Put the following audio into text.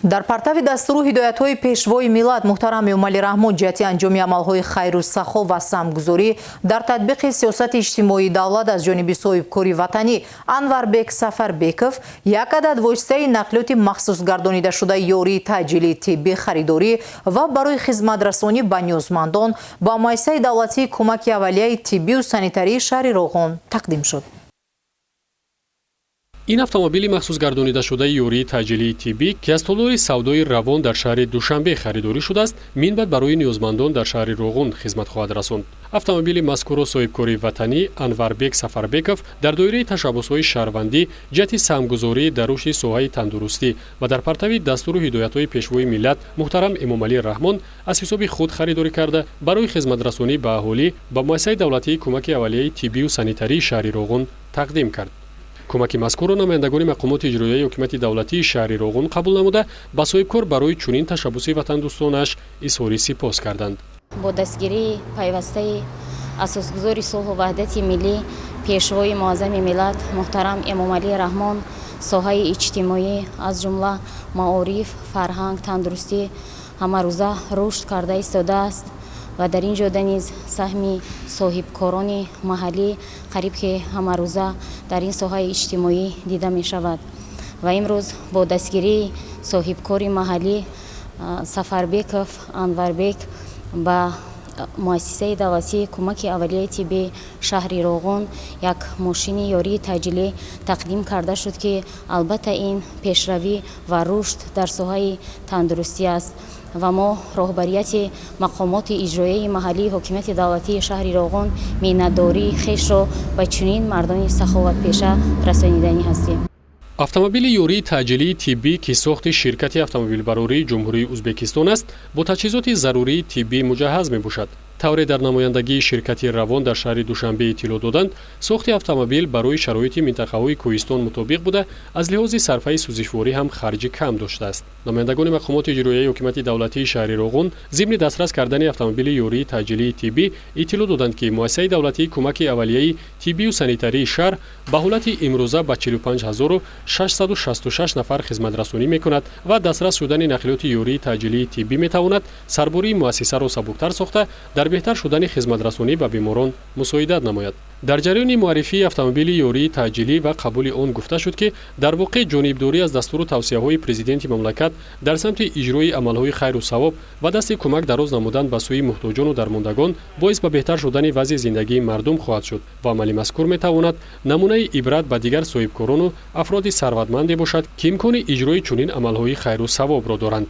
Дар партави дастуру ҳидоятҳои Пешвои миллат муҳтарам Эмомалӣ Раҳмон ҷиҳати анҷоми амалҳои хайру сахо ва самтгузорӣ дар татбиқи сиёсати иҷтимоии давлат аз ҷониби соҳибкори ватанӣ Анварбек Сафарбеков як адад воситаи нақлиёти махсусгардонидашуда ёрии таъҷилии тиббӣ харидорӣ ва барои хизматрасонӣ ба ниёзмандон ба Муассисаи давлатии кӯмаки аввалияи тиббию санитарии шаҳри Роғун тақдим шуд. Ин автомобили махсусгардонидашудаи ёрии таъҷилии тиббӣ, ки аз толори савдои «Равон» дар шаҳри Душанбе харидорӣ шудааст, минбаъд барои ниёзмандон дар шаҳри Роғун хизмат хоҳад расонд. Автомобили мазкурро соҳибкори ватанӣ Анварбек Сафарбеков дар доираи ташаббусҳои шаҳрвандӣ ҷиҳати саҳмгузорӣ дар рушди соҳаи тандурустӣ ва дар партави дастуру ҳидоятҳои Пешвои миллат муҳтарам Эмомалӣ Раҳмон аз ҳисоби худ харидорӣ карда, барои хизматрасонӣ ба аҳолӣ ба Муассисаи давлатии кӯмаки аввалияи тиббию санитарии шаҳри Роғун тақдим кард. Кӯмаки мазкурро намояндагони мақомоти иҷроияи ҳокимияти давлатии шаҳри Роғун қабул намуда, ба соҳибкор барои чунин ташаббуси ватандӯстонаш изҳори сипос карданд. Бо дастгирии пайвастаи Асосгузори сулҳу ваҳдати миллӣ, Пешвои муаззами миллат муҳтарам Эмомалӣ Раҳмон соҳаи иҷтимоӣ, аз ҷумла маориф, фарҳанг, тандурустӣ ҳамарӯза рушд карда истодааст ва дар ин ҷода низ саҳми соҳибкорони маҳаллӣ қариб ки ҳамарӯза дар ин соҳаи иҷтимоӣ дида мешавад. Ва имрӯз бо дастгирии соҳибкори маҳаллӣ Сафарбеков Анварбек ба Муассисаи давлатии кӯмаки аввалияи тиббии шаҳри Роғун як мошини ёрии таъҷилӣ тақдим карда шуд, ки албатта ин пешравӣ ва рушд дар соҳаи тандурустӣ аст. Ва мо, роҳбарияти мақомоти иҷроияи маҳаллии ҳокимияти давлатии шаҳри Роғун, миннатдории хешро ба чунин мардони саховатпеша расониданӣ ҳастем. Автомобили ёрии таъҷилии тиббӣ, ки сохти ширкати автомобилбарории Ҷумҳурии Ӯзбекистон аст, бо таҷҳизоти зарурии тиббӣ муҷаҳҳаз мебошад. Тавре дар намояндагии ширкати «Равон» дар шаҳри Душанбе иттилоъ доданд, сохти автомобил барои шароити минтақаҳои кӯҳистон мутобиқ буда, аз лиҳози сарфаи сӯзишворӣ ҳам харҷи кам доштааст. Намояндагони мақомоти иҷроияи ҳокимияти давлатии шаҳри Роғун зимни дастрас кардани автомобили ёрии таъҷилии тиббӣ иттилоъ доданд, ки Муассисаи давлатии кӯмаки аввалияи тиббию санитарии шаҳр ба ҳолати имрӯза ба 45 666 нафар хизматрасонӣ мекунад ва дастрас шудани нақлиёти ёрии таъҷилии тиббӣ метавонад сарбории муассисаро сабуктар сохта, дар беҳтар шудани хизматрасонӣ ба беморон мусоидат намояд. Дар ҷараёни муаррифии автомобили ёрии таъҷилӣ ва қабули он гуфта шуд, ки дар воқеъ ҷонибдорӣ аз дастуру тавсияҳои Президенти мамлакат дар самти иҷрои амалҳои хайру савоб ва дасти кӯмак дароз намудан ба сӯи муҳтоҷону дармондагон боис ба беҳтар шудани вазъи зиндагии мардум хоҳад шуд ва амали мазкур метавонад намунаи ибрат ба дигар соҳибкорону афроди сарватманде бошад, ки имкони иҷрои чунин амалҳои хайру савобро доранд.